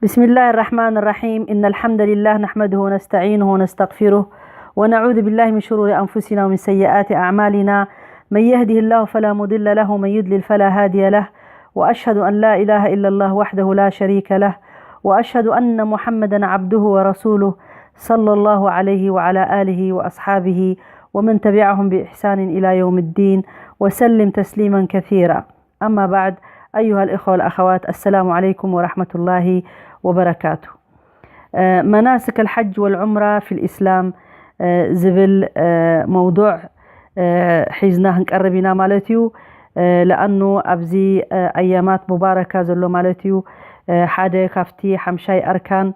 بسم الله الرحمن الرحيم. إن الحمد لله نحمده ونستعينه ونستغفره، ونعوذ بالله من شرور أنفسنا ومن سيئات أعمالنا. من يهده الله فلا مضل له، ومن يضلل فلا هادي له. وأشهد أن لا إله إلا الله وحده لا شريك له، وأشهد أن محمدا عبده ورسوله، صلى الله عليه وعلى آله وأصحابه ومن تبعهم بإحسان إلى يوم الدين، وسلم تسليما كثيرا. أما بعد، أيها الإخوة والأخوات، السلام عليكم ورحمة الله وبركاته. መናስክ ኣልሓጅ ወልዑምራ ፊል ኢስላም ዝብል መውዱዕ ሒዝና ክንቀርብ ኢና ማለት እዩ። ለኣኑ ኣብዚ ኣያማት ሙባረካ ዘሎ ማለት እዩ፣ ሓደ ካብቲ ሓምሻይ ኣርካን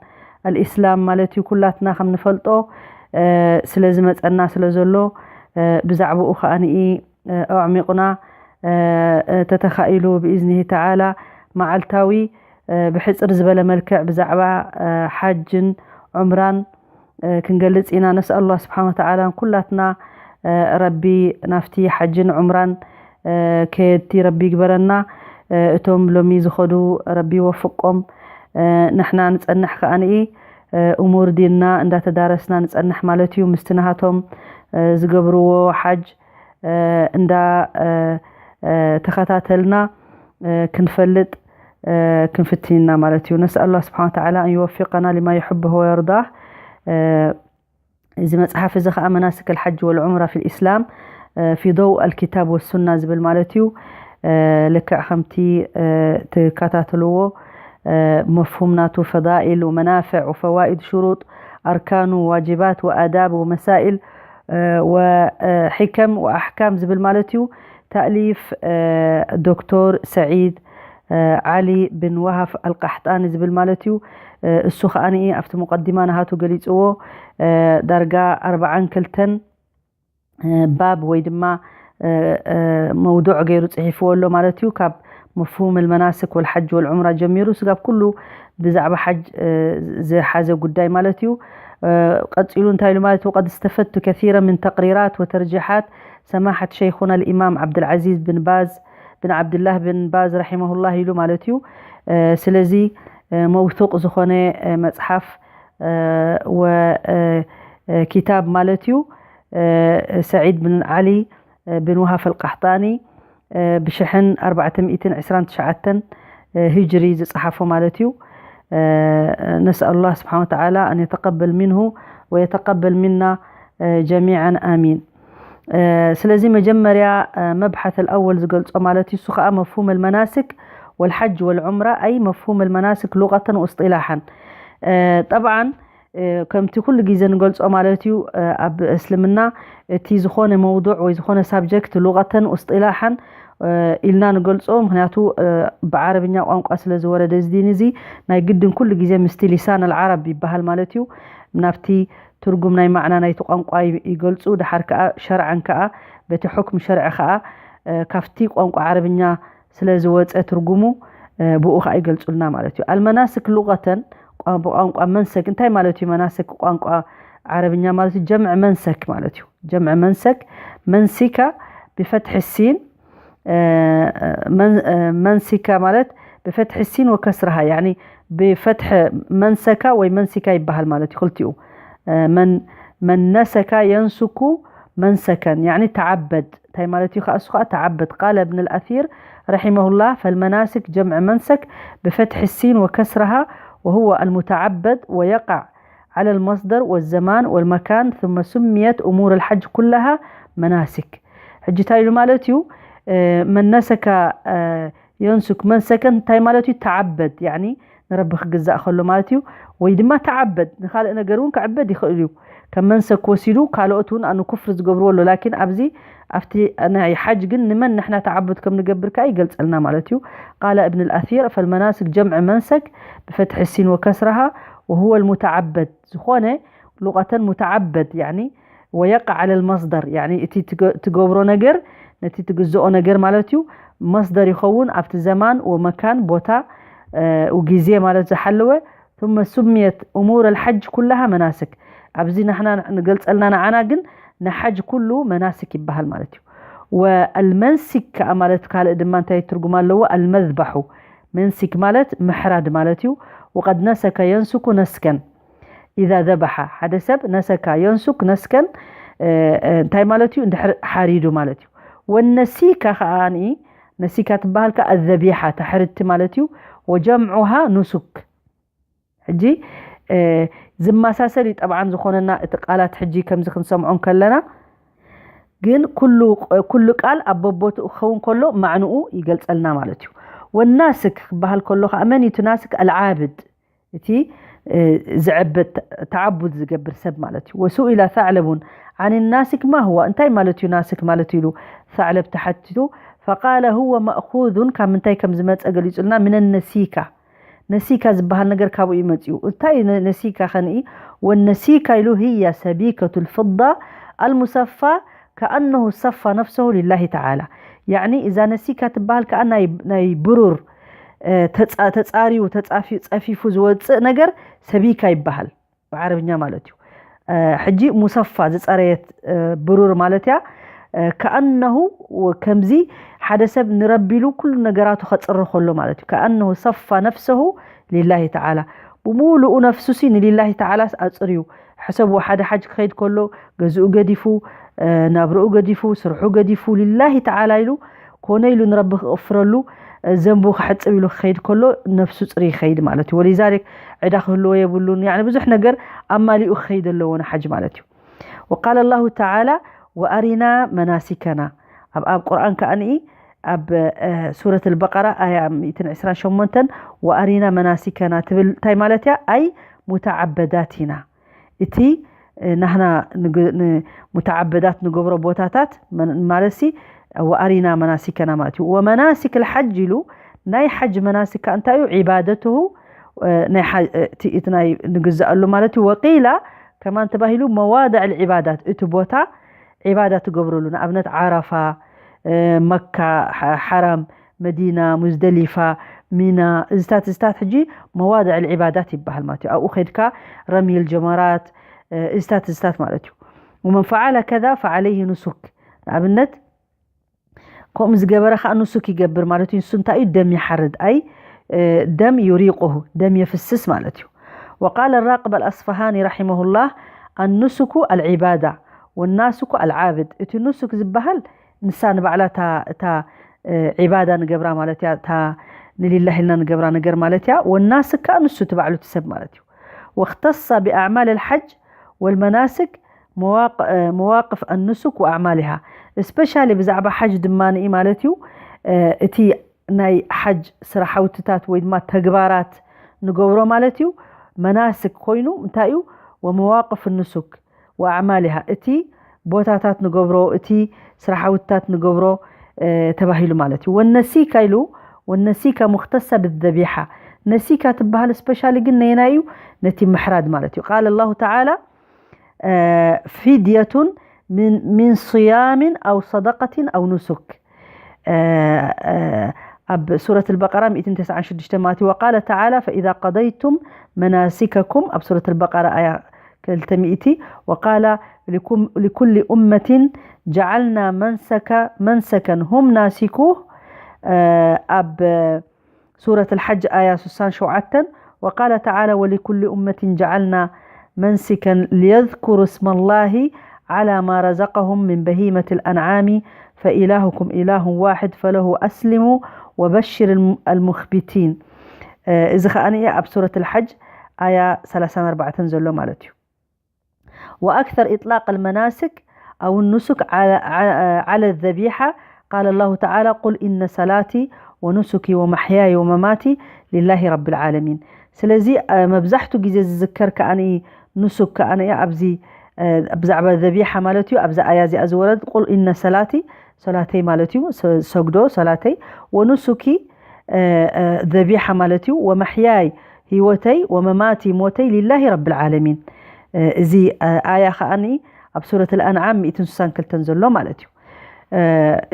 ኣልኢስላም ማለት እዩ፣ ኩላትና ከም ንፈልጦ ስለ ዝመፀና ስለ ዘሎ ብዛዕባኡ ከዓንኢ ኣዕሚቑና ተተኻኢሉ ብኢዝኒሂ ተዓላ መዓልታዊ ብሕፅር ዝበለ መልክዕ ብዛዕባ ሓጅን ዑምራን ክንገልፅ ኢና። ነስኣል ኣላህ ስብሓን ወተዓላ ንኩላትና ረቢ ናብቲ ሓጅን ዑምራን ከየድቲ ረቢ ይግበረና። እቶም ሎሚ ዝኸዱ ረቢ ይወፍቆም። ንሕና ንፀንሕ ከዓንኢ እሙር ዲንና እንዳተዳረስና ንፀንሕ ማለት እዩ። ምስቲ ናሃቶም ዝገብርዎ ሓጅ እንዳ ተኸታተልና ክንፈልጥ ክንፍትን ኢና ማለት እዩ። ነስኣል ኣላህ ስብሓን ወተዓላ ኣን ይወፊቀና ሊማ ይሕብሁ ወየርዳህ። እዚ መፅሓፍ እዚ ከዓ መናስክ ኣልሓጅ ወልዑምራ ፊል ኢስላም ፊ ضوء الكتاب والسنة ዝብል ማለት እዩ። ልክዕ ከምቲ ትከታተልዎ መፍሁም ናቱ ፈዳኢል ወመናፍዕ ወፈዋኢድ ሽሩጥ ኣርካኑ ዋጅባት ወኣዳብ ወመሳኢል ወሒከም ወኣሕካም ዝብል ማለት እዩ። ተእሊፍ ዶክተር ሰዒድ ዓሊ ብን ዋሃፍ ኣልቃሕጣኒ ዝብል ማለት እዩ። እሱ ከዓኒ ኣብቲ ሙቀዲማ ናሃቱ ገሊፅዎ ዳርጋ ኣርባዓን ክልተን ባብ ወይ ድማ መውዱዕ ገይሩ ፅሒፍዎ ኣሎ ማለት እዩ። ካብ መፍሁም ልመናስክ ወልሓጅ ወልዑምራ ጀሚሩ ስጋብ ኩሉ ብዛዕባ ሓጅ ዝሓዘ ጉዳይ ማለት እዩ። ቀፂሉ እንታይ ኢሉ ማለት እዩ? قد استفدت كثيرا من تقريرات وترجيحات سماحة شيخنا الإمام عبد العزيز بن باز بن عبد الله بن باز رحمه الله ኢሉ ማለት እዩ። ስለዚ መውቱቕ ዝኾነ መፅሓፍ ወኪታብ ማለት እዩ። ሰዒድ ብን ዓሊ ብን ውሃፍ ኣልቃሕጣኒ ብሽሕን ኣርባዕተ ሚእትን ዕስራን ትሽዓተን ሂጅሪ ዝፀሓፎ ማለት እዩ። ነስኣል ኣላህ ስብሓን ወተዓላ ኣን የተቀበል ሚንሁ ወየተቀበል ሚና ጀሚዓን ኣሚን። ስለዚ መጀመርያ መብሓት ኣልኣወል ዝገልፆ ማለት እዩ። እሱ ከዓ መፍሁም ኣልመናስክ ወልሓጅ ወልዑምራ ኣይ መፍሁም ኣልመናስክ ሉቀተን ወስጢላሓን። ጠብዓን ከምቲ ኩሉ ግዜ ንገልፆ ማለት እዩ ኣብ እስልምና እቲ ዝኾነ መውዱዕ ወይ ዝኾነ ሳብጀክት ሉቀተን ወስጢላሓን ኢልና ንገልፆ። ምክንያቱ ብዓረብኛ ቋንቋ ስለ ዝወረደ እዚ ዲን እዚ ናይ ግድን ኩሉ ግዜ ምስቲ ሊሳን ኣልዓረብ ይበሃል ማለት እዩ። ናብቲ ትርጉም ናይ ማዕና ናይቲ ቋንቋ ይገልፁ። ድሓር ከዓ ሸርዓን ከዓ በቲ ሕክም ሸርዒ ከዓ ካብቲ ቋንቋ ዓረብኛ ስለ ዝወፀ ትርጉሙ ብኡ ከዓ ይገልፁልና ማለት እዩ። ኣልመናስክ ሉቀተን ብቋንቋ መንሰክ እንታይ ማለት እዩ? መናስክ ቋንቋ ዓረብኛ ማለት እዩ ጀምዕ መንሰክ ማለት እዩ። ጀምዕ መንሰክ መንሲካ ብፈትሒ ሲን መንሲካ ማለት ብፈትሒ ሲን ወከስርሃ ያኒ ብፈትሒ መንሰካ ወይ መንሲካ ይበሃል ማለት እዩ። ክልቲኡ መን መነሰካ የንስኩ መንሰከን ያኒ ተዓበድ እንታይ ማለት እዩ? ከኣ እሱ ከኣ ተዓበድ ቃለ እብን ኣልኣሲር ረሒመሁላህ ፈልመናስክ ጀምዕ መንሰክ ብፈትሒ ሲን ወከስርሃ وهو المتعبد ويقع على المصدر والزمان والمكان ثم سميت أمور الحج كلها مناسك. ሕጂ እንታይ ኢሉ ማለት እዩ? መነሰካ የንሱክ መንሰከን እንታይ ማለት እዩ? ተዓበድ ያኒ ንረቢ ክግዛእ ከሎ ማለት እዩ። ወይ ድማ ተዓበድ ንካልእ ነገር እውን ክዕበድ ይኽእል እዩ። ከም መንሰክ ወሲዱ ካልኦት እውን ኣኑ ኩፍር ዝገብርዎ ኣሎ። ላኪን ኣብዚ ኣብቲ ናይ ሓጅ ግን ንመን ንሕና ተዓቡድ ከም ንገብር ከኣ ይገልጸልና ማለት እዩ። ቃለ እብን ኣልኣሲር ፈልመናስክ ጀምዕ መንሰክ ብፈትሒ ሲን ወከስረሃ ወሁወ ልሙተዓበድ ዝኾነ ሉቀተን ሙተዓበድ ያኒ ወየቃ ዓለ ልመስደር ያኒ እቲ ትገ- ትገብሮ ነገር ነቲ ትግዝኦ ነገር ማለት እዩ። መስደር ይኸውን ኣብቲ ዘማን ወመካን ቦታ ግዜ ማለት ዝሓለወ ثم سميت أمور الحج كلها مناسك ኣብዚ ንሕና ንገልጸልና ንዓና ግን ንሓጅ ኩሉ መናስክ ይበሃል ማለት እዩ። ወልመንሲክ ከኣ ማለት ካልእ ድማ እንታይ ትርጉም ኣለዎ? ኣልመዝባሑ መንሲክ ማለት ምሕራድ ማለት እዩ። وقد نسك ينسك نسكا إذا ذبح ሓደ ሰብ ነሰካ የንሱክ ነስከን እንታይ ማለት እዩ እንድሕር ሓሪዱ ማለት እዩ ወነሲካ ከዓኒ ነሲካ ትበሃል ከ الذبيحة ተሕርቲ ማለት እዩ وجمعها نسك ሕጂ ዝመሳሰል እዩ ጠብዓን ዝኾነና እቲ ቃላት ሕጂ ከምዚ ክንሰምዖ ከለና ግን ኩሉ ቃል ኣብ በቦትኡ ክኸውን ከሎ ማዕንኡ ይገልጸልና ማለት እዩ ወናስክ ክበሃል ከሎ ከዓ መን እዩ ናስክ ኣልዓብድ እቲ ዝዕብድ ተዓቡድ ዝገብር ሰብ ማለት እዩ وسئل ثعلب عن الناسك ما هو እንታይ ማለት እዩ ናስክ ማለት ኢሉ ثعلب ተሓቲቱ فقال هو مأخوذ ካብ ምንታይ ከም ዝመፀ ገሊፁልና من النسيكة ነሲካ ዝበሃል ነገር ካብኡ እዩ መፂኡ እንታይ ነሲካ ከንኢ ወነሲካ ኢሉ هي سبيكة الفضة المصفى كأنه صفى نفسه لله تعالى يعني إذا نسيكا ትበሃል ከዓ ናይ ብሩር ተፃሪዩ ጸፊፉ ዝወፅእ ነገር ሰቢካ ይበሃል ብዓረብኛ ማለት እዩ ሕጂ ሙሰፋ ዝፀረየት ብሩር ማለት እያ ከኣነሁ ከምዚ ሓደ ሰብ ንረቢሉ ኩሉ ነገራቱ ከፅሪ ከሎ ማለት እዩ ከኣነሁ ሰፋ ነፍሰሁ ሊላሂ ተዓላ ብሙሉኡ ነፍሱ ሲ ንሊላሂ ተዓላስ ኣፅርዩ ሕሰብዎ ሓደ ሓጅ ክኸይድ ከሎ ገዝኡ ገዲፉ ናብርኡ ገዲፉ ስርሑ ገዲፉ ሊላሂ ተዓላ ኢሉ ኮነ ኢሉ ንረቢ ክቕፍረሉ ዘንቡ ክሕፅብ ኢሉ ክኸይድ ከሎ ነፍሱ ፅሪ ይኸይድ ማለት እዩ ወሊዛሊክ ዕዳ ክህልዎ የብሉን ያኒ ብዙሕ ነገር ኣማሊኡ ክኸይድ ኣለዎ ንሓጅ ማለት እዩ وقال الله تعالى وأرنا مناسكنا ኣብ ኣብ ቁርኣን ከኣ ንኢ ኣብ ሱረት البقرة ኣያ ሚእትን ዕስራን ሸሞንተን وأرنا مناسكنا ትብል እንታይ ማለት እያ ኣይ متعبداتنا እቲ ናህና ሙተዓበዳት ንገብሮ ቦታታት ማለት ሲ ወኣሪና መናሲከና ማለት እዩ ወመናሲክ ልሓጅ ኢሉ ናይ ሓጅ መናሲክ ከዓ እንታይ እዩ ዒባደትሁ እቲ ናይ ንግዛኣሉ ማለት እዩ ወቂላ ከማን ተባሂሉ መዋድዕ ልዒባዳት እቲ ቦታ ዒባዳ ትገብረሉ ንኣብነት ዓረፋ መካ ሓራም መዲና ሙዝደሊፋ ሚና እዝታት እዝታት ሕጂ መዋድዕ ልዒባዳት ይበሃል ማለት እዩ ኣብኡ ከድካ ረሚል ጀመራት እዝታት እዝታት ማለት እዩ ومن فعل كذا فعليه نسك ንኣብነት ከምኡ ዝገበረ ከዓ ኑሱክ ይገብር ማለት እዩ ንሱ እንታይ እዩ ደም ይሓርድ ኣይ ደም يريقه ደም يفسس ማለት እዩ وقال الراقب الأصفهاني رحمه الله النسك العبادة والناسك العابد እቲ ኑሱክ ዝበሃል ንሳ ንባዕላ እታ ዒባዳ ንገብራ ማለት እያ እታ ንሊላህ ኢልና ንገብራ ነገር ማለት እያ ወናስክ ከዓ ንሱ እቲ ባዕሉ እቲ ሰብ ማለት እዩ واختص بأعمال الحج والمناسك مواقف النسك وأعمالها especially ብዛዕባ ሓጅ ድማ ንኢ ማለት እዩ እቲ ናይ ሓጅ ስራሓውትታት ወይ ድማ ተግባራት ንገብሮ ማለት እዩ መናስክ ኮይኑ እንታይ እዩ ومواقف النسك وأعمالها እቲ ቦታታት ንገብሮ እቲ ስራሓውትታት ንገብሮ ተባሂሉ ማለት እዩ ወነሲካ ኢሉ ወነሲካ ሙክተሳ ብዘቢሓ ነሲካ ትበሃል ስፔሻሊ ግን ነየና እዩ ነቲ ምሕራድ ማለት እዩ ቃል الله تعالى فدية من صيام أو صدقة أو نسك ኣብ ሱረት البقرة ሚእትን ተስዓን ሽዱሽተ ማለት እዩ وقال تعالى فإذا قضيتم مناسككم ኣብ ሱረት البقرة ኣያ ክልተ ሚእቲ وقال لكل أمة جعلنا منسكا هم ناسكوه ኣብ ሱረት الحج ኣያ ስሳን ሸውዓተን وقال تعالى ولكل أمة جعلنا منسكا ليذكروا اسم الله على ما رزقهم من بهيمة الأنعام فإلهكم إله واحد فله أسلموا وبشر المخبتين እዚ ከኣ ኣብ ሱረት الحج ኣያ ሰላሳን ኣርባዕተን ዘሎ ማለት እዩ وأكثر إطلاق المناسك أو النسك على الذبيحة قال الله تعالى قل إن صلاتي ونسكي ومحياي ومماتي لله رب العالمين ስለዚ መብዛሕቱ ግዜ ዝዝከር ከኣ ንሱክ ከኣ ኣብዚ ብዛዕባ ዘቢሓ ማለት እዩ ኣብዚ ኣያ እዚኣ ዝወረድ ቁል ኢነ ሰላቲ ሰላተይ ማለት እዩ ሰግዶ ሰላተይ ወኑሱኪ ዘቢሓ ማለት እዩ ወመሕያይ ህይወተይ ወመማቲ ሞተይ ሊላሂ ረብል ዓለሚን እዚ ኣያ ከኣኒ ኣብ ሱረት ኣልኣንዓም ሚእትን ስሳን ክልተን ዘሎ ማለት እዩ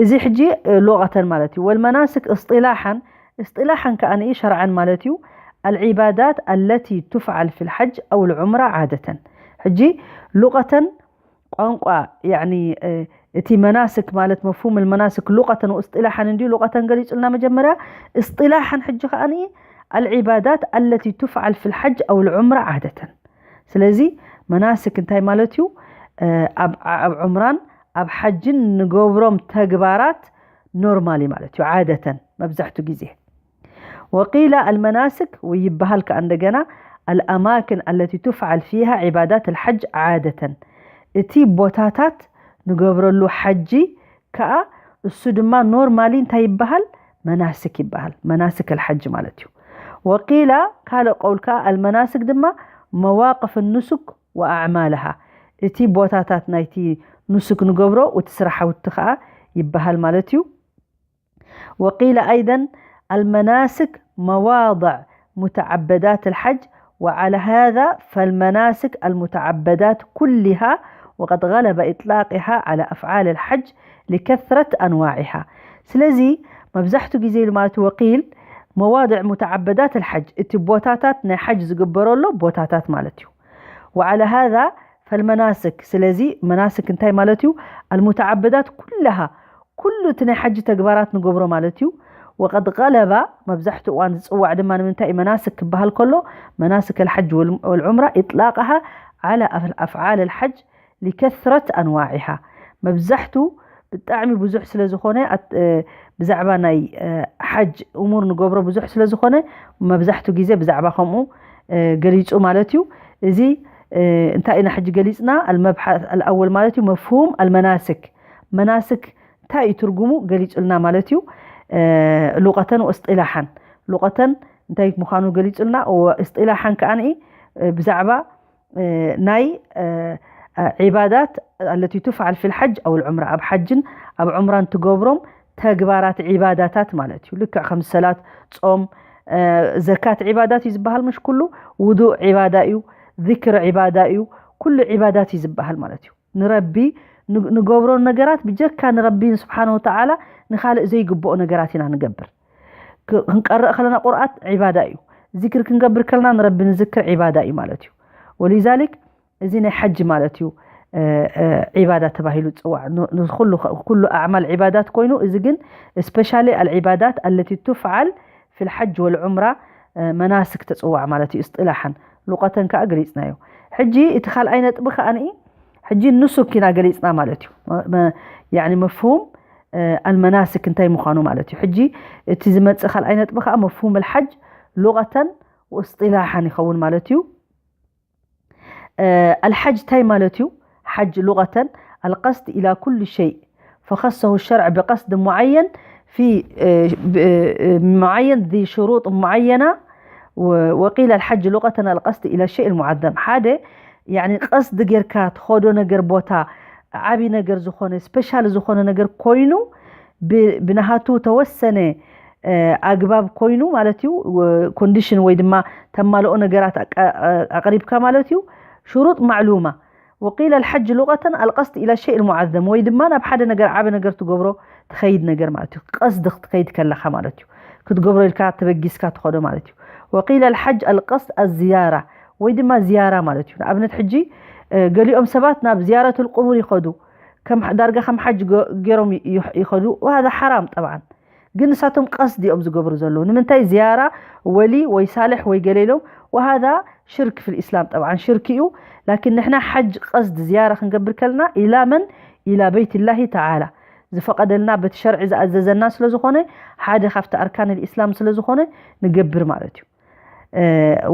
እዚ ሕጂ ሉቀተን ማለት እዩ ወልመናስክ እስጢላሓን እስጢላሓን ከኣኒ ሸርዓን ማለት እዩ العبادات التي تفعل في الحج أو العمرة عادة ሕጂ ሉቀተን ቋንቋ يعني እቲ መናስክ ማለት መፍሁም መናስክ ሉቀተን ወእስጢላሓን እንዲዩ ሉቀተን ገሊፁልና መጀመርያ እስጢላሓን ሕጂ ከኣኒ العبادات التي تفعل في الحج أو العمرة عادة. ስለዚ መናስክ እንታይ ማለት እዩ? ኣብ ዑምራን ኣብ ሓጅን ንገብሮም ተግባራት normally ማለት እዩ። عادة መብዛሕቱ ግዜ وقيل المناسك ويبهل كأن دقنا الأماكن التي تفعل فيها عبادات الحج عادة. እቲ ቦታታት ንገብረሉ ሓጂ ከኣ እሱ ድማ normally እንታይ ይበሃል? መናስክ ይበሃል። መናስክ الحج ማለት እዩ። وقيل ካልእ قول ከኣ المناسك ድማ مواقف النسك وأعمالها እቲ ቦታታት ናይቲ ኑሱክ ንገብሮ እቲ ስራሓውቲ ከኣ ይበሃል ማለት እዩ። وقيل أيضا المناسك مواضع متعبدات الحج وعلى هذا فالمناسك المتعبدات كلها وقد غلب إطلاقها على أفعال الحج لكثرة أنواعها. ስለዚ መብዛሕቱ ግዜ ማለት وقيل مواضع متعبدات الحج እቲ ቦታታት ናይ ሓጅ ዝግበረሎ ቦታታት ማለት እዩ። وعلى هذا فالمناسك ስለዚ መናስክ እንታይ ማለት እዩ? المتعبدات كلها ኩሉ እቲ ናይ ሓጂ ተግባራት ንገብሮ ማለት እዩ። وقد غلب መብዛሕትኡ እዋን ዝፅዋዕ ድማ ንምንታይ እዩ መናስክ ክበሃል ከሎ መናስክ الحج والعمرة إطلاقها على أفعال الحج لكثرة أنواعها መብዛሕቱ ብጣዕሚ ብዙሕ ስለ ዝኾነ ብዛዕባ ናይ ሓጅ እሙር ንገብሮ ብዙሕ ስለ ዝኾነ መብዛሕቱ ግዜ ብዛዕባ ከምኡ ገሊፁ ማለት እዩ። እዚ እንታይ ኢና ሕጂ ገሊፅና? المبحث الأول ማለት እዩ مفهوم المناسك መናስክ እንታይ እዩ ትርጉሙ ገሊፁልና ማለት እዩ። ሉቀተን ወእስጢላሓን ሉቀተን እንታይ ምዃኑ ገሊፁልና እስጢላሓን ከኣ ብዛዕባ ናይ عبادات التي تفعل في الحج أو العمرة ኣብ ሓጅን ኣብ ዑምራን ትገብሮም ተግባራት ዒባዳታት ማለት እዩ። ልክዕ ከም ሰላት፣ ጾም፣ ዘካት ዒባዳት እዩ ዝበሃል ምሽ ኩሉ ውዱእ ዒባዳ እዩ፣ ዚክር ዒባዳ እዩ፣ ኩሉ ዒባዳት እዩ ዝበሃል ማለት እዩ። ንረቢ ንገብሮ ነገራት ብጀካ ንረቢ ስብሓን ወተዓላ ንኻልእ ዘይግብኦ ነገራት ኢና ንገብር። ክንቀረእ ከለና ቁርኣት ዒባዳ እዩ። ዚክር ክንገብር ከለና ንረቢ ንዝክር ዒባዳ እዩ ማለት እዩ። ወሊዛሊክ እዚ ናይ ሓጂ ማለት እዩ ዒባዳ ተባሂሉ ዝፅዋዕ። ኩሉ ኣዕማል ዒባዳት ኮይኑ እዚ ግን ስፔሻሊ ኣልዒባዳት ኣለቲ ቱፍዓል ፊል ሓጅ ወልዑምራ መናስክ ተፅዋዕ ማለት እዩ። እስጢላሓን ሉቀተን ከዓ ገሊፅናዮ። ሕጂ እቲ ካልኣይ ነጥቢ ከዓ ንኢ ሕጂ ኑሱክ ኢና ገሊፅና ማለት እዩ። ያኒ መፍሁም ኣልመናስክ እንታይ ምዃኑ ማለት እዩ። ሕጂ እቲ ዝመፅእ ካልኣይ ነጥቢ ከዓ መፍሁም ኣልሓጅ ሉቀተን ወእስጢላሓን ይኸውን ማለት እዩ። ኣልሓጅ እንታይ ማለት እዩ? ሓጅ ሉቀተን ኣልቀስድ ኢላ ኩሉ ሸይ ፈኸሰሁ ሸርዕ ብቀስድ ሙዓየን ፊ ሙዓየን ذي شروط معينة وقيل الحج لغة القصد إلى الشيء المعظم ሓደ ያኒ ቀስድ ጌርካ ትኸዶ ነገር ቦታ ዓቢ ነገር ዝኾነ ስፔሻል ዝኾነ ነገር ኮይኑ ብናሃቱ ተወሰነ ኣግባብ ኮይኑ ማለት እዩ። ኮንዲሽን ወይ ድማ ተማልኦ ነገራት ኣቅሪብካ ማለት እዩ። ሽሩጥ ማዕሉማ وقيل الحج لغة القصد إلى الشيء المعظم ወይ ድማ ናብ ሓደ ነገር ዓቢ ነገር ትገብሮ ትኸይድ ነገር ማለት እዩ። ቀስድ ክትኸይድ ከለኻ ማለት እዩ። ክትገብሮ ኢልካ ተበጊስካ ትኸዶ ማለት እዩ። وقيل الحج القصد الزيارة ወይ ድማ ዝያራ ማለት እዩ። ንኣብነት ሕጂ ገሊኦም ሰባት ናብ ዝያረቱል ቁቡር ይኸዱ። ከም ዳርጋ ከም ሓጅ ገይሮም ይኸዱ። وهذا حرام طبعا ግን ንሳቶም ቀስድ እዮም ዝገብሩ ዘለዉ። ንምንታይ ዝያራ ወሊ ወይ ሳልሕ ወይ ገለ ኢሎም وهذا ሽርክ ፊል ኢስላም ጠብዓን ሽርክ እዩ። ላኪን ንሕና ሓጅ ቀስድ ዝያራ ክንገብር ከለና ኢላ መን ኢላ በይትላሂ ተዓላ ዝፈቐደልና በቲ ሸርዒ ዝኣዘዘና ስለ ዝኾነ ሓደ ካብቲ ኣርካን ልኢስላም ስለ ዝኾነ ንገብር ማለት እዩ።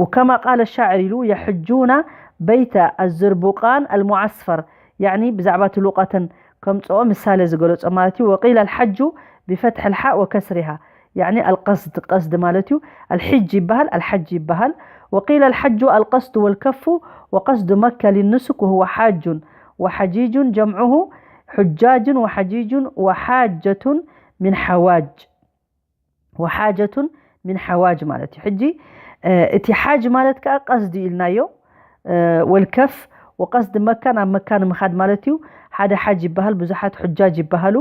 وكما قال الشاعر ኢሉ يحجون بيت الزربقان المعصفر ያኒ ብዛዕባ እቲ ሉቐተን ከምፅኦ ምሳሌ ዝገለፆ ማለት እዩ። وقيل الحج بفتح الحاء وكسرها يعني القصد ቀስድ ማለት እዩ። الحج ይበሃል الحج ይበሃል። وقيل الحج القصد والكف وقصد مكة للنسك وهو حاج وحجيج جمعه حجاج وحجيج وحاجة من حواج وحاجة من حواج ማለት እዩ። ሕጂ እቲ ሓጅ ማለት ከዓ ቀስዲ ኢልናዮ ወልከፍ ወቀስድ መካ ናብ መካ ንምኻድ ማለት እዩ። ሓደ ሓጅ ይበሃል ብዙሓት ሑጃጅ ይበሃሉ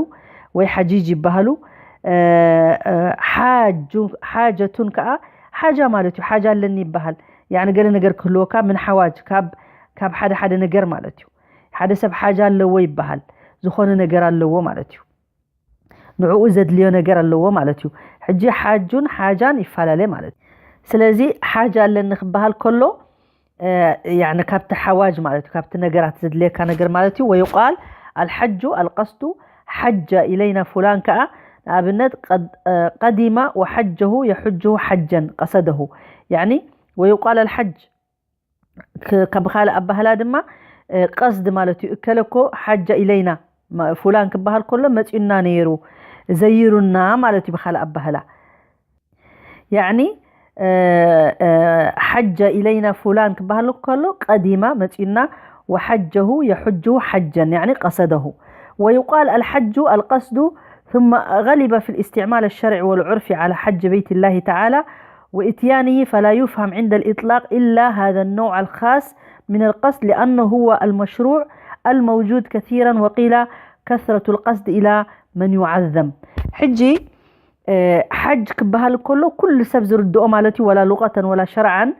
ወይ ሓጂጅ ይበሃሉ። ሓጀቱን ከዓ ሓጃ ማለት እዩ። ሓጃ ኣለኒ ይበሃል ያኒ ገለ ነገር ክህልወካ ምን ሓዋጅ ካብ ሓደ ሓደ ነገር ማለት እዩ። ሓደ ሰብ ሓጃ ኣለዎ ይበሃል ዝኾነ ነገር ኣለዎ ማለት እዩ። ንዕኡ ዘድልዮ ነገር ኣለዎ ማለት እዩ። ሕጂ ሓጁን ሓጃን ይፈላለ ማለት እዩ። ስለዚ ሓጅ ኣለኒ ክበሃል ከሎ፣ ያኒ ካብቲ ሓዋጅ ማለት እዩ፣ ካብቲ ነገራት ዘድልየካ ነገር ማለት እዩ። ወይቃል ኣልሐጁ ኣልቀስዱ ሐጀ ኢለይና ፉላን ከኣ ንኣብነት ቀዲማ ወሐጀሁ የሑጅሁ ሐጀን ቀሰደሁ። ያኒ ወይቃል ኣልሐጅ ብካልእ ኣባህላ ድማ ቀስድ ማለት እዩ። እከለኮ ሓጃ ኢለይና ፉላን ክበሃል ከሎ መፅዩና ነይሩ ዘይሩና ማለት እዩ ብካልእ ኣባህላ። ያኒ ሓጃ ኢለይና ፉላን ክበሃል ከሎ ቀዲማ መፅዩና ወሐጀሁ የሑጅሁ ሐጀን ያኒ ቀሰደሁ። ويقال الحج القصد ثم غلب في الاستعمال الشرعي والعرفي على حج بيت الله تعالى وإتيانه فلا يفهم عند الإطلاق إلا هذا النوع الخاص من القصد لأنه هو المشروع الموجود كثيرا وقيل كثرة القصد إلى من يعظم. ሕጂ ሓጅ ክበሃል ከሎ ኩሉ ሰብ ዝርድኦ ማለት እዩ፣ ወላ ሉቀተን ወላ ሸርዓን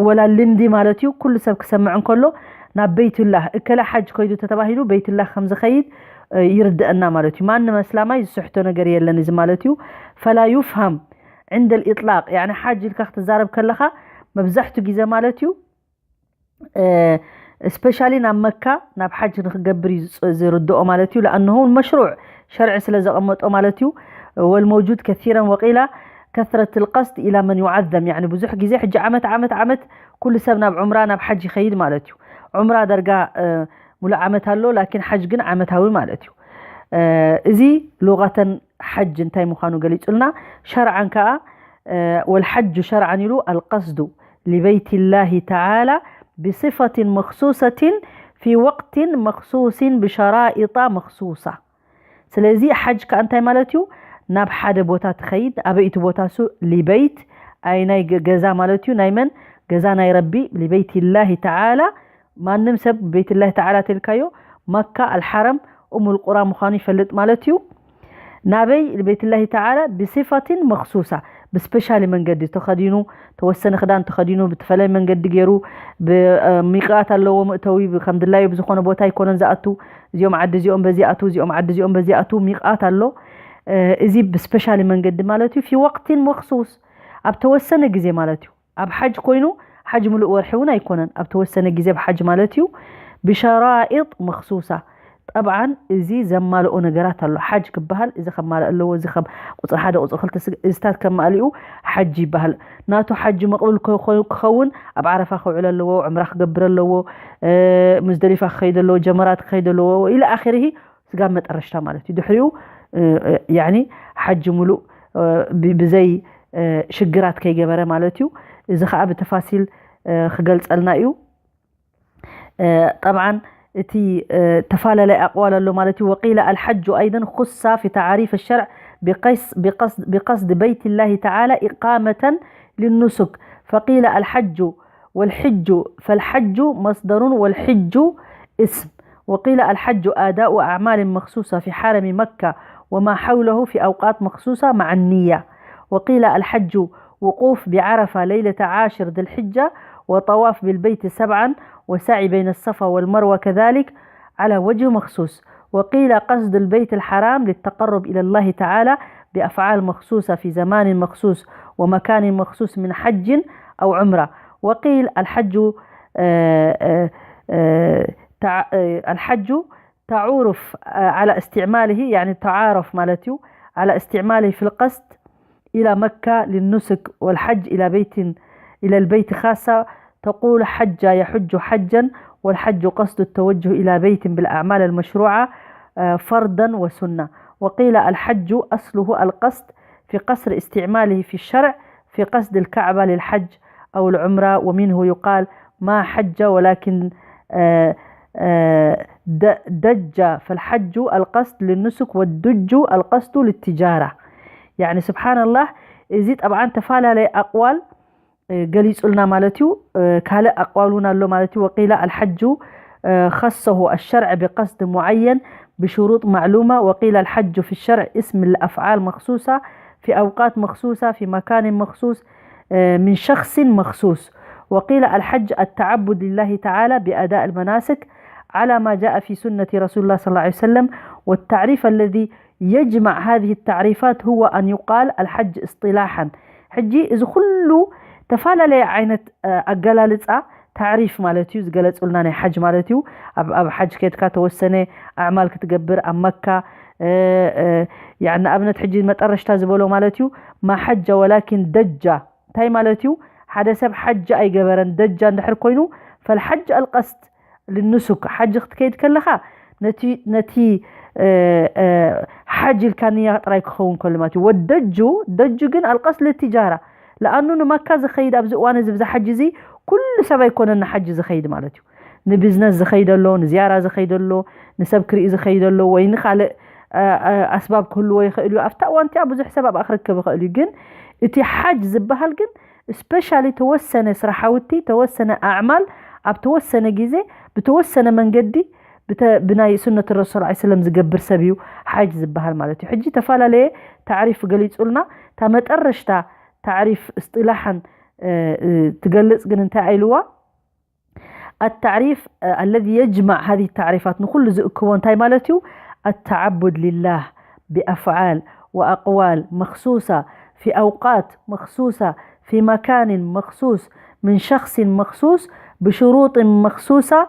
ወላ ልምዲ ማለት እዩ። ኩሉ ሰብ ክሰምዕ እንከሎ ናብ በይትላህ እከለ ሓጅ ከይዱ ተተባሂሉ በይትላህ ከም ዝኸይድ ይርድአና ማለት እዩ። ማንም ኣስላማይ ዝስሕቶ ነገር የለን እዚ ማለት እዩ። ፈላ ዩፍሃም ዕንደ ልኢጥላቅ ያኒ ሓጅ ኢልካ ክትዛረብ ከለኻ መብዛሕቱ ግዜ ማለት እዩ ስፔሻሊ ናብ መካ ናብ ሓጅ ንክገብር እዩ ዝርድኦ ማለት እዩ። ለኣንሁ መሽሩዕ ሸርዒ ስለ ዘቐመጦ ማለት እዩ። ወልመውጁድ ከሲረን ወቂላ ከስረት ልቀስድ ኢላ መን ዩዓዘም ያኒ ብዙሕ ግዜ ሕጂ ዓመት ዓመት ዓመት ኩሉ ሰብ ናብ ዑምራ ናብ ሓጅ ይኸይድ ማለት እዩ። ዑምራ ደርጋ ሙሉእ ዓመት ኣሎ፣ ላኪን ሓጅ ግን ዓመታዊ ማለት እዩ። እዚ ሉቀተን ሓጅ እንታይ ምዃኑ ገሊጹልና። ሸርዓን ከኣ ወልሓጁ ሸርዓን ኢሉ ኣልቀስዱ ሊበይትላሂ ተዓላ ብስፈትን መክሱሰትን ፊ ወቅትን መክሱስን ብሸራኢጣ መክሱሳ። ስለዚ ሓጅ ከኣ እንታይ ማለት እዩ? ናብ ሓደ ቦታ ትኸይድ። ኣበይ እቲ ቦታ እሱ? ሊበይት። ኣይ ናይ ገዛ ማለት እዩ። ናይ መን ገዛ? ናይ ረቢ። ሊበይትላሂ ተዓላ ማንም ሰብ ቤትላሂ ተዓላ ተልካዮ መካ ኣልሓረም ኡሙል ቁራ ምዃኑ ይፈልጥ ማለት እዩ። ናበይ? ቤትላሂ ተዓላ ብሲፋትን መክሱሳ ብስፔሻሊ መንገዲ ተኸዲኑ ተወሰነ ክዳን ተኸዲኑ ብተፈለየ መንገዲ ገይሩ። ሚቃት ኣለዎ መእተዊ ከም ድላዩ ብዝኾነ ቦታ ኣይኮነን ዝኣቱ። እዚኦም ዓዲ እዚኦም በዚ ኣቱ እዚኦም ዓዲ እዚኦም በዚ ኣቱ ሚቃት ኣሎ። እዚ ብስፔሻሊ መንገዲ ማለት እዩ። ፊ ወቅቲን መክሱስ ኣብ ተወሰነ ግዜ ማለት እዩ። ኣብ ሓጅ ኮይኑ ሓጅ ምሉእ ወርሒ እውን ኣይኮነን ኣብ ተወሰነ ግዜ ብሓጅ ማለት እዩ። ብሸራኢጥ መክሱሳ ጠብዓን እዚ ዘማልኦ ነገራት ኣሎ። ሓጅ ክበሃል እዚ ከማልእ ኣለዎ፣ እዚ ከም ቁፅሪ ሓደ ቁፅሪ ክልተ ስግ- እዚታት ከማልኡ ሓጅ ይበሃል። ናቱ ሓጅ መቕቡል ክኸ- ክኸውን ኣብ ዓረፋ ክውዕል ኣለዎ፣ ዕምራ ክገብር ኣለዎ፣ እ፣ ሙዝደሊፋ ክኸይድ ኣለዎ፣ ጀመራት ክኸይድ ኣለዎ ኢለ ኣኺርሂ ስጋብ መጠረሽታ ማለት እዩ። ድሕሪኡ እ፣ እ፣ ያኒ ሓጅ ሙሉእ እ፣ ብ- ብዘይ እ፣ ሽግራት ከይገበረ ማለት እዩ። እዚ ከዓ ብተፋሲል እ፣ ክገልፀልና እዩ። ጠብዓን እቲ ተፈላለየ ኣቅዋል ኣሎ ማለት እዩ። وقيل الحج أيضا خص في تعاريف الشرع بقص بقصد بقصد بيت الله تعالى إقامة للنسك فقيل الحج والحج فالحج مصدر والحج اسم وقيل الحج أداء أعمال مخصوصة في حرم مكة وما حوله في أوقات مخصوصة مع النية وقيل الحج وقوف بعرفة ليلة عاشر ذي الحجة وطواف بالبيت سبعا وسعي بين الصفا والمروة كذلك على وجه مخصوص وقيل قصد البيت الحرام للتقرب إلى الله تعالى بأفعال مخصوصة في زمان مخصوص ومكان مخصوص من حج أو عمرة وقيل الحج آه، آه، آه، تع- آه، الحج تعارف على استعماله يعني تعارف ማለት እዩ على استعماله في القصد إلى مكة للنسك والحج إلى بيت إلى البيت خاصة تقول حج يحج حجا والحج قصد التوجه إلى بيت بالأعمال المشروعة فرضا وسنة وقيل الحج أصله القصد في قصر استعماله في الشرع في قصد الكعبة للحج أو العمرة ومنه يقال ما حج ولكن دج فالحج القصد للنسك والدج القصد للتجارة يعني سبحان الله እዚ ጠብዓን ተፈላለየ ኣቅዋል ገሊፁልና ማለት እዩ። ካልእ ኣቅዋል እውን ኣሎ ማለት እዩ። وقيل الحج خصه الشرع بقصد معين بشروط معلومة وقيل الحج في الشرع اسم الأفعال مخصوصة في أوقات مخصوصة في مكان مخصوص من شخص مخصوص وقيل الحج التعبد لله تعالى بأداء المناسك على ما جاء في سنة رسول الله صلى الله عليه وسلم والتعريف الذي يجمع هذه التعريفات هو أن يقال الحج اصطلاحا ሕጂ እዚ ኩሉ ተፈላለየ ዓይነት ኣገላልፃ ታዕሪፍ ማለት እዩ ዝገለፁልና ናይ ሓጅ ማለት እዩ። ኣብ ሓጅ ከድካ ተወሰነ ኣዕማል ክትገብር ኣብ መካ ንኣብነት ሕጂ መጠረሽታ ዝበሎ ማለት እዩ ማሓጃ ወላኪን ደጃ እንታይ ማለት እዩ? ሓደ ሰብ ሓጅ ኣይገበረን ደጃ እንድሕር ኮይኑ ፈልሓጅ ኣልቀስት ልንሱክ ሓጅ ክትከይድ ከለኻ ነቲ ሓጅ ኢልካ ንያ ጥራይ ክኸውን ከሎ ማለት እዩ። ወደጁ ደጁ ግን ኣልቀስ ልትጃራ ለኣኑ ንመካ ዝኸይድ ኣብዚ እዋን እዚ ብዛ ሓጅ እዚ ኩሉ ሰብ ኣይኮነን ንሓጅ ዝኸይድ ማለት እዩ። ንቢዝነስ ዝኸይደሎ ንዝያራ ዝኸይደሎ ንሰብ ክርኢ ዝኸይደሎ ወይ ንካልእ ኣስባብ ክህልዎ ይኽእል እዩ። ኣብታ እዋን እቲኣ ብዙሕ ሰብ ኣብኣ ክርከብ ይኽእል እዩ። ግን እቲ ሓጅ ዝበሃል ግን ስፔሻሊ ተወሰነ ስራሓውቲ ተወሰነ ኣዕማል ኣብ ተወሰነ ግዜ ብተወሰነ መንገዲ ብናይ ሱነት ረሱል ላ ሰለም ዝገብር ሰብ እዩ ሓጅ ዝበሃል ማለት እዩ። ሕጂ ተፈላለየ ታዕሪፍ ገሊፁልና እታ መጠረሽታ ታዕሪፍ እስጢላሓን ትገልፅ ግን እንታይ ኣይልዋ التعريف الذي يجمع هذه التعريفات ንኩሉ ዝእክቦ እንታይ ማለት እዩ? التعبد لله بأفعال وأقوال مخصوصة في أوقات مخصوصة في مكان مخصوص من شخص مخصوص بشروط مخصوصة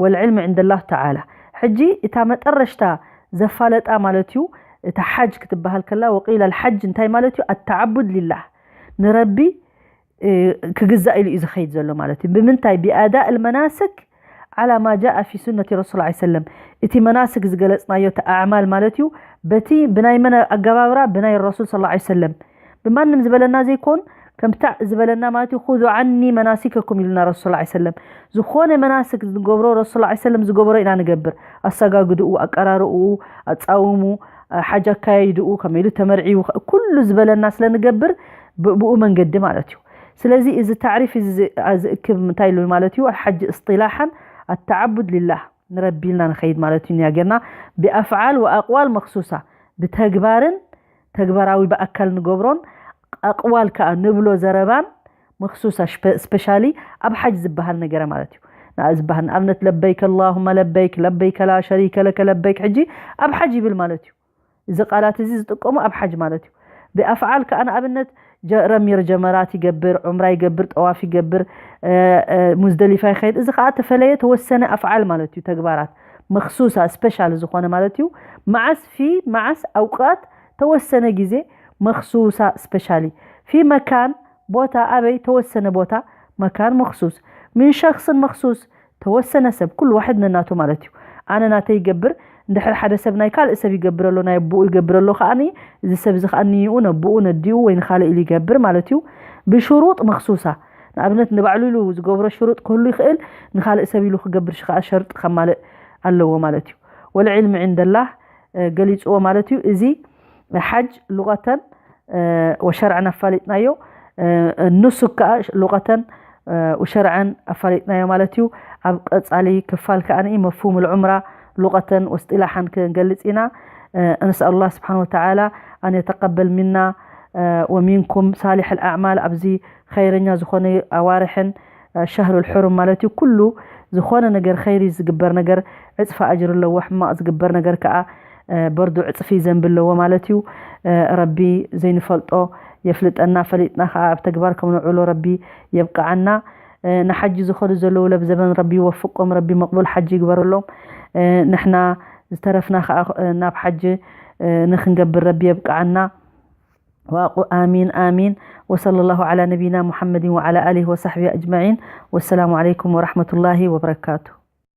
والعلم عند الله تعالى። ሕጂ እታ መጠረሽታ ዘፋለጣ ማለት እዩ። እታ ሓጅ ክትበሃል ከላ وقيل الحج እንታይ ማለት እዩ? التعبد لله ንረቢ ክግዛእ ኢሉ እዩ ዝኸይድ ዘሎ ማለት እዩ። ብምንታይ? بأداء المناسك على ما جاء في سنة رسول الله صلى الله عليه وسلم። እቲ መናስክ ዝገለፅናዮ እቲ ኣዕማል ማለት እዩ በቲ ብናይ መን ኣገባብራ? ብናይ ረሱል صلى الله عليه وسلم ብማንም ዝበለና ዘይኮን ከምታ ዝበለና ማለት እዩ። خذوا عني مناسككم ኢሉና ረሱል صلى الله عليه وسلم። ዝኾነ መናስክ ዝገብሮ ረሱል صلى الله عليه وسلم ዝገበሮ ኢና ንገብር። ኣሰጋግድኡ፣ ኣቀራርኡ፣ ኣፃውሙ፣ ሓጅ ኣካያይድኡ ከመይ ኢሉ ተመርዒቡ ኩሉ ዝበለና ስለ ንገብር ብኡ መንገዲ ማለት እዩ። ስለዚ እዚ ታዕሪፍ እዚ ዝእክብ እንታይ ኢሉ ማለት እዩ? ኣልሓጅ እስጢላሓን ኣተዓቡድ ሊላህ ንረቢ ኢልና ንኸይድ ማለት እዩ። ያ ጌርና ብኣፍዓል ወኣቅዋል መክሱሳ ብተግባርን ተግባራዊ ብኣካል ንገብሮን ኣቅዋል ከዓ ንብሎ ዘረባን መክሱሳ ስፔሻሊ ኣብ ሓጅ ዝበሃል ነገረ ማለት እዩ። ንኣ ዝበሃል ንኣብነት ለበይክ ኣላሁመ ለበይክ ለበይክ ላ ሸሪከ ለከ ለበይክ ሕጂ ኣብ ሓጅ ይብል ማለት እዩ። እዚ ቃላት እዚ ዝጥቀሙ ኣብ ሓጅ ማለት እዩ። ብኣፍዓል ከዓ ንኣብነት ረሚር ጀመራት ይገብር፣ ዑምራ ይገብር፣ ጠዋፍ ይገብር፣ ሙዝደሊፋ ይኸይድ። እዚ ከዓ ተፈለየ ተወሰነ ኣፍዓል ማለት እዩ። ተግባራት መክሱሳ ስፔሻል ዝኾነ ማለት እዩ። መዓስ ፊ መዓስ ኣውቃት ተወሰነ ግዜ መክሱሳ ስፔሻሊ ፊ መካን ቦታ ኣበይ ተወሰነ ቦታ መካን መክሱስ ምን ሸክስን መክሱስ ተወሰነ ሰብ ኩሉ ዋሕድ ነናቱ ማለት እዩ። ኣነ ናተይ ይገብር እንድሕር ሓደ ሰብ ናይ ካልእ ሰብ ይገብር ኣሎ ናይ ኣቦኡ ይገብር ኣሎ ከዓኒ እዚ ሰብ እዚ ከዓ ንይኡ ነቦኡ ነዲኡ ወይ ንካልእ ኢሉ ይገብር ማለት እዩ። ብሽሩጥ መክሱሳ ንኣብነት ንባዕሉ ኢሉ ዝገብሮ ሽሩጥ ክህሉ ይኽእል ንካልእ ሰብ ኢሉ ክገብር ከዓ ሸርጢ ከማልእ ኣለዎ ማለት እዩ። ወልዕልሚ ዕንደላህ ገሊፅዎ ማለት እዩ። እዚ ሓጅ ሉቀተን ወሸርዐን ኣፋሊጥናዮ። ኑሱክ ከዓ ሉቀተን ወሸርዐን ኣፋሊጥናዮ ማለት እዩ። ኣብ ቀፃሊ ክፋል ከዓ መፍሁም ልዑምራ ሉቀተን ወስጢላሓን ክንገልፅ ኢና። نسأل الله سبحانه وتعالى أن يتقبل منا ومنكم صالح الأعمال ኣብዚ ኸይረኛ ዝኾነ ኣዋርሕን ሸህሩል ሕሩም ማለት እዩ። ኩሉ ዝኾነ ነገር ኸይሪ ዝግበር ነገር ዕፅፊ ኣጅሪ ኣለዎ። ሕማቕ ዝግበር ነገር ከዓ በርዱ ዕፅፊ ዘንቢ ኣለዎ ማለት እዩ። ረቢ ዘይንፈልጦ የፍልጠና፣ ፈሊጥና ከዓ ኣብ ተግባር ከም ንውዕሎ ረቢ የብቅዓና። ንሓጂ ዝኸዱ ዘለዉ ለብዘበን ረቢ ይወፍቆም፣ ረቢ መቕቡል ሓጂ ይግበረሎም። ንሕና ዝተረፍና ከዓ ናብ ሓጂ ንክንገብር ረቢ የብቅዓና። وأقول آمين آمين. وصلى الله على نبينا محمد وعلى آله وصحبه أجمعين. والسلام عليكم ورحمة الله وبركاته.